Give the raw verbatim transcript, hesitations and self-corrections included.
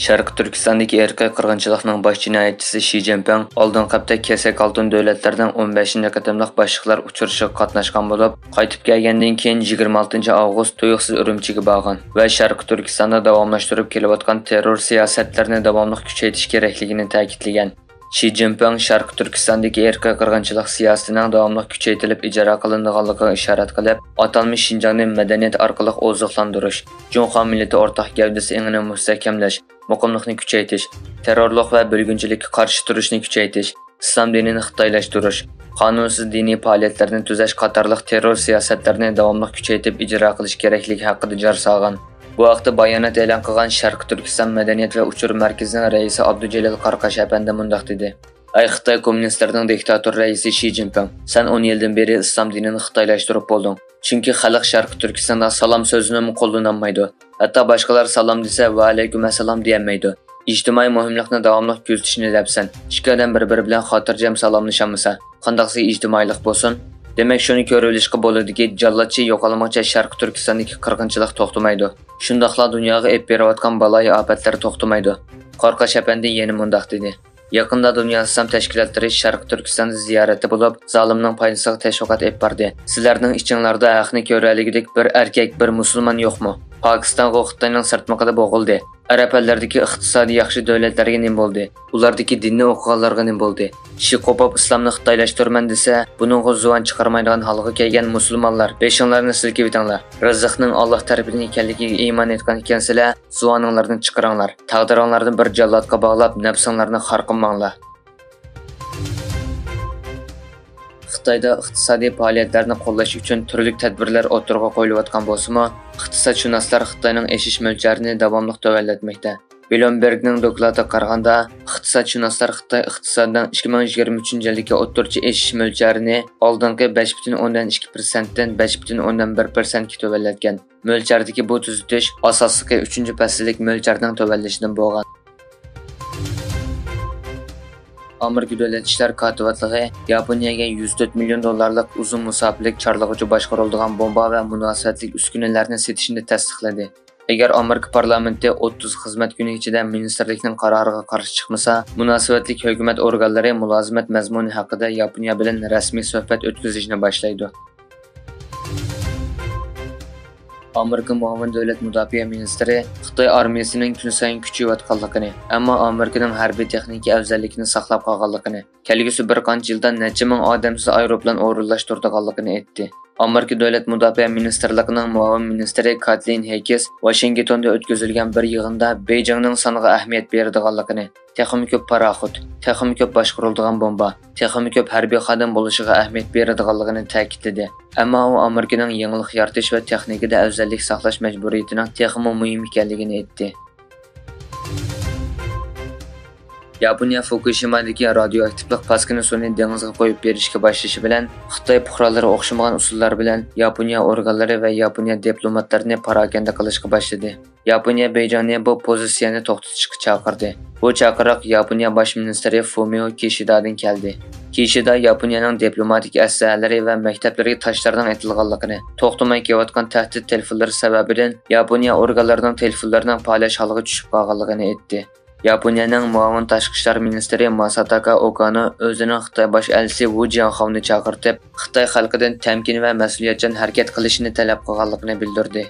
شەرقىي تۈركىستاندىكى ئىرقىي قىرغىنچىلىقنىڭ باش جىنايەتچىسى شى جىنپىڭ ئالدىنقى ھەپتە كېسەك ئالتۇن دۆلەتلەرنىڭ ئون بەشىنچى قېتىملىق باشلىقلار ئۇچرىشىشىغا قاتناشقان بولۇپ، قايتىپ كەلگەندىن كېيىن يىگىرمە ئالتىنچى ئاۋغۇست تۇيۇقسىز ئۈرۈمچىگە بارغان ۋە شەرقىي تۈركىستاندا داۋاملاشتۇرۇپ كېلىۋاتقان تېررور سىياسەتلىرىنى داۋاملىق كۈچەيتىش كېرەكلىكىنى تەكىتلىگەن. شى جىنپىڭ شەرقىي تۈركىستاندىكى ئىرقىي قىرغىنچىلىق سىياسىتىنىڭ داۋاملىق كۈچەيتىلىپ ئىجرا قىلىنىدىغانلىقىغا ئىشارەت قىلىپ، ئاتالمىش شىنجاڭنى مەدەنىيەت ئارقىلىق ئوزۇقلاندۇرۇش، جۇڭخۇا مىللىتى ئورتاق گەۋدىسى ئېڭىنى مۇستەھكەملەش، مۇقىملىقنى كۈچەيتىش، تېررورلۇق ۋە بۆلگۈنچىلىككە قارشى تۇرۇشنى كۈچەيتىش، ئىسلام دىنىنى خىتايلاشتۇرۇش، قانۇنسىز دىنىي پائالىيەتلەرنى تۈزەش قاتارلىق تېررور سىياسەتلىرىنى داۋاملىق كۈچەيتىپ ئىجرا قىلىش كېرەكلىكى ھەققىدە جار سالغان. بۇ ھەقتە بايانات ئېلان قىلغان شەرقىي تۈركىستان مەدەنىيەت ۋە ئۇچۇر مەركىزىنىڭ رەئىسى ئابدۇجېلىل قاراقاش ئەپەندى مۇنداق دېدى: ئەي خىتاي كوممۇنىستلىرىنىڭ دىكتاتور رەئىسى شى جىنپىڭ، سەن ئون يىلدىن بېرى ئىسلام دىنىنى خىتايلاشتۇرۇپ بولدۇڭ. چۈنكى خەلق شەرقىي تۈركىستاندا سالام سۆزىنىمۇ قوللىنالمايدۇ. ھەتتا باشقىلار سالام دېسە، ۋەئەلەيكۇم ئەسسالام دېيەلمەيدۇ. ئىجتىمائىي مۇھىملىقنى داۋاملىق كۆزىتىشنى دەپسەن. ئىككى ئادەم بىر-بىرى بىلەن خاتىرجەم سالاملىشالمىسا، قانداقسى ئىجتىمائىيلىق بولسۇن؟ دېمەك، شۇنى كۆرۈۋېلىشقا بولىدۇكى، جاللاتچى يوقالمىغۇچە شەرقىي تۈركىستاندىكى قىرغىنچىلىق توختىمايدۇ. شۇنداقلا دۇنياغا ئېلىپ بېرىۋاتقان بالايىئاپەتلەر توختىمايدۇ. قاراقاش ئەپەندى يەنە مۇنداق دېدى: يېقىندا دۇنيا ئىسلام تەشكىلاتلىرى شەرقىي تۈركىستاندا زىيارەتتە بولۇپ، زالىمنىڭ پايدىسىغا تەشۋىقات ئېلىپ باردى. سىلەرنىڭ ئىچىڭلاردا ھەقنى كۆرەلىگۈدەك بىر ئەركەك، بىر مۇسۇلمان يوقمۇ؟ پاكىستانغۇ خىتاينىڭ سىرتمىقىدا بوغۇلدى. ئەرەب ئەللىرىدىكى ئىقتىسادى ياخشى دۆلەتلەرگە نېمە بولدى؟ ئۇلاردىكى دىننى ئوقۇغانلارغا نېمە بولدى؟ شىقوپوپ ئىسلامنى خىتايلاشتۇرىمەن دېسە، بۇنىڭغا زۇۋان چىقارمايدىغان ھالغا كەلگەن مۇسۇلمانلار، بېشىڭلارنى سىلكىۋېتىڭلار. رىزىقنىڭ ئاللاھ تەرىپىدىن ئىكەنلىكىگە ئىمان ئېيتقان ئىكەنسىلەر، زۇۋانىڭلارنى چىقىرىڭلار. تەقدىرىڭلارنى بىر جاللاتقا باغلاپ، نەپسىڭلارنى خار قىلماڭلار. خىتايدا ئىقتىسادىي پائالىيەتلەرنى قوللاش ئۈچۈن تۈرلۈك تەدبىرلەر ئوتتۇرىغا قويۇلۇۋاتقان بولسىمۇ، ئىقتىسادشۇناسلار خىتاينىڭ ئېشىش مۆلچەرىنى داۋاملىق تۆۋەنلەتمەكتە. بلومبېرگنىڭ دوكلاتىغا قارىغاندا، ئىقتىسادشۇناسلار خىتاي ئىقتىسادىنىڭ ئىككى مىڭ يىگىرمە ئۈچىنچى يىلدىكى ئوتتۇرىچە ئېشىش مۆلچەرىنى ئالدىنقى بەش پۈتۈن ئوندىن ئىككى پىرسەنتتىن بەش پۈتۈن ئوندىن بىر پىرسەنتكە تۆۋەنلەتكەن. مۆلچەردىكى بۇ تۈزىتىش ئاساسلىقى ئۈچىنچى پەسىللىك مۆلچەرنىڭ تۆۋەنلىشىدىن بولغان. ئامېرىكا دۆلەت ئىشلار كاتىپاتلىقى ياپونىيەگە يۈز تۆت مىليون دوللارلىق ئۇزۇن مۇساپىلىك چارلىغۇچى باشقۇرۇلىدىغان بومبا ۋە مۇناسىۋەتلىك ئۈسكۈنىلەرنى سېتىشنى تەستىقلىدى. ئەگەر ئامېرىكا پارلامېنتى ئوتتۇز خىزمەت كۈنى ئىچىدە مىنىستىرلىكنىڭ قارارىغا قارشى چىقمىسا، مۇناسىۋەتلىك ھۆكۈمەت ئورگانلىرى مۇلازىمەت مەزمۇنى ھەققىدە ياپونىيە بىلەن رەسمىي سۆھبەت ئۆتكۈزۈشنى باشلايدۇ. ئامېرىكا مۇئاۋىن دۆلەت مۇداپىئە مىنىستىرى خىتاي ئارمىيىسىنىڭ كۈنسايىن كۈچىيىۋاتقانلىقىنى، ئەمما ئامېرىكىنىڭ ھەربىي تېخنىكا ئەۋزەللىكىنى ساقلاپ قالغانلىقىنى، كەلگۈسى بىر قانچە يىلدا نەچچە مىڭ ئادەمسىز ئايروپىلان ئورۇنلاشتۇرىدىغانلىقىنى ئېيتتى. ئامېرىكا دۆلەت مۇداپىئە مىنىستىرلىقىنىڭ مۇئاۋىن مىنىستىرى كاتلىن ھېيكس ۋاشىنگتوندا ئۆتكۈزۈلگەن بىر يىغىندا بېيجىڭنىڭ سانغا ئەھمىيەت بېرىدىغانلىقىنى، تېخىمۇ كۆپ پاراخوت، تېخىمۇ كۆپ باشقۇرۇلىدىغان بومبا، تېخىمۇ كۆپ ھەربىي خادىم بولۇشىغا ئەھمىيەت بېرىدىغانلىقىنى تەكىتلىدى. ئەمما ئۇ ئامېرىكىنىڭ يېڭىلىق يارىتىش ۋە تېخنىكىدا ئەۋزەللىك ساقلاش مەجبۇرىيىتىنىڭ تېخىمۇ مۇھىم ئىكەنلىكىنى ئېيتتى. ياپونىيە فۇكۇشىمادىكى رادىيوئاكتىپلىق پاسكىنا سۇنى دېڭىزغا قويۇپ بېرىشكە باشلىشى بىلەن، خىتاي پۇقرالىرى ئوخشىمىغان ئۇسۇللار بىلەن ياپونىيە ئورگانلىرى ۋە ياپونىيە دىپلوماتلىرىنى پاراكەندە قىلىشقا باشلىدى. ياپونىيە بېيجىڭنى بۇ پوزىتسىيەنى توختىتىشقا چاقىردى. بۇ چاقىرىق ياپونىيە باش مىنىستىرى فۇمىئو كىشىدادىن كەلدى. كىشىدا ياپونىيەنىڭ دىپلوماتىك ئەسلىھەلىرى ۋە مەكتەپلىرىگە تاشلارنىڭ ئېتىلغانلىقىنى، توختىماي كېلىۋاتقان تەھدىت تېلېفونلىرى سەۋەبىدىن ياپونىيە ئورگانلىرىنىڭ تېلېفونلىرىنىڭ پالەچ ھالغا چۈشۈپ قالغانلىقىنى ئېيتتى. ياپونىيەنىڭ مۇئاۋىن تاشقى ئىشلار مىنىستىرى ماساتاكا ئوكانو ئۆزىنىڭ خىتاي باش ئەلچىسى ۋۇ جياڭخاۋنى چاقىرتىپ، خىتاي خەلقىدىن تەمكىن ۋە مەسئۇلىيەتچان ھەرىكەت قىلىشىنى تەلەپ قىلغانلىقىنى بىلدۈردى.